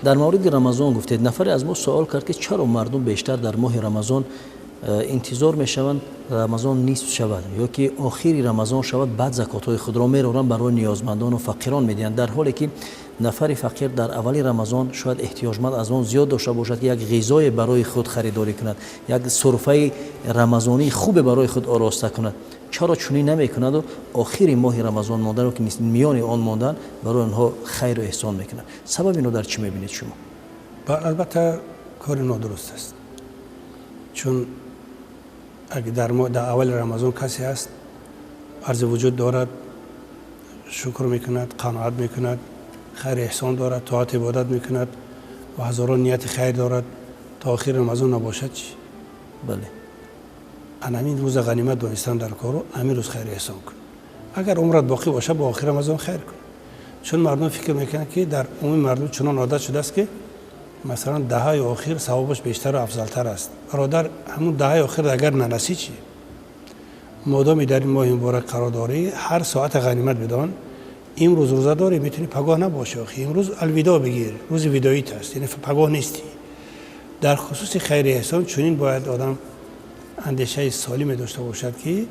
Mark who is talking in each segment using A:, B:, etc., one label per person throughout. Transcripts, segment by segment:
A: Дар мавриди Рамазон гуфтед, нафаре аз мо савол кард, ки чаро мардум бештар дар моҳи Рамазон интизор мешаванд, Рамазон нисф шавад ё ки охири Рамазон шавад, баъд закотҳои худро мероранд, барои ниёзмандону фақирон медиҳанд, дар ҳоле ки нафари фақир дар аввали Рамазон шояд эҳтиёҷманд аз он зиёд дошта бошад, ки як ғизое барои худ харидорӣ кунад, як сурфаи рамазонии хубе барои худ ороста кунад. Чаро чунин намекунаду охири моҳи Рамазон мондану ки миёни он мондан барои онҳо хайру эҳсон мекунад? Сабаб инро дар чӣ мебинед шумо?
B: Албатта, кори нодуруст аст, чун агар дар аввали Рамазон касе ҳаст, арзи вуҷуд дорад, шукр мекунад, қаноат мекунад, хайр эҳсон дорад, тоат ибодат мекунад ва ҳазорон нияти хайр дорад, то охири Рамазон набошад чӣ?
A: Бале.
B: Ан ҳамин рӯза ғанимат донистан дар кору ҳамин рӯз хайр эҳсон кун. Агар умрат боқӣ бошад, бо охири Рамазон хайр кун. Чун мардум фикр мекунанд, ки дар умуми мардум чунон одат шудааст, ки масалан даҳаи охир савобаш бештару афзалтар аст. Бародар, ҳамун даҳаи охир агар нарасӣ чӣ? Модоме дар ин моҳи муборак қарор дорӣ, ҳар соата ғанимат бидон. Имрӯз рӯза дорӣ, метавонӣ пагоҳ набошӣ. Охи, имрӯз алвидо бигир, рӯзи видоит аст, яъне пагоҳ нестӣ. Дар хусуси хайри эҳсон чунин бояд одам андешаи солиме дошта бошад, ки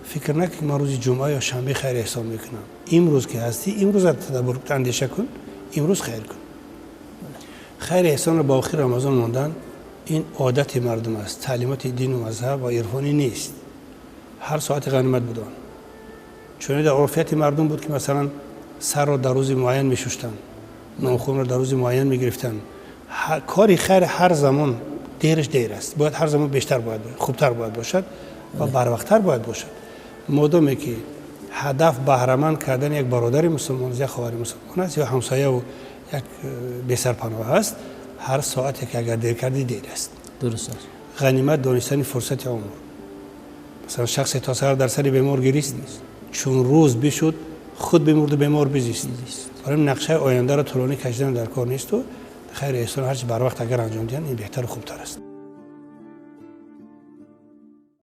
B: фикр накун, ки ман рӯзи ҷумъа ё шанбе хайр эҳсон мекунам. Имрӯз ки ҳастӣ, имрӯз тадаббур, андеша кун, имрӯз хайр кун. Хайри эҳсонро ба охири Рамазон мондан ин одати мардум аст, таълимоти дину мазҳаб ва ирфонӣ нест. Ҳар соати ғанимат бидон. Чунин дар урфияти мардум буд, ки масалан сарро дар рӯзи муайян мешуштанд, нохунро дар рӯзи муайян мегирифтанд. Кори хайр ҳар замон дераш дер аст, бояд ҳар замон бештар бояд, хубтар бояд бошад ва барвақттар бояд бошад. Модоме ки ҳадаф баҳраманд кардани як бародари мусулмон, як хоҳари мусулмон аст ё ҳамсояву як бесарпаноҳ аст, ҳар соате ки агар дер кардӣ, дер аст.
A: Дуруст аст.
B: Ғанимат донистани фурсати умр. Масалан, шахсе то саҳар дар сари бемор гирист, чун рӯз бишуд, худ бимурду бемор бизист. Барои нақшаи ояндаро тӯлонӣ кашидан дар кор несту хайри эҳсон ҳарчи барвақт агар анҷом диҳанд, ин беҳтару хубтар аст.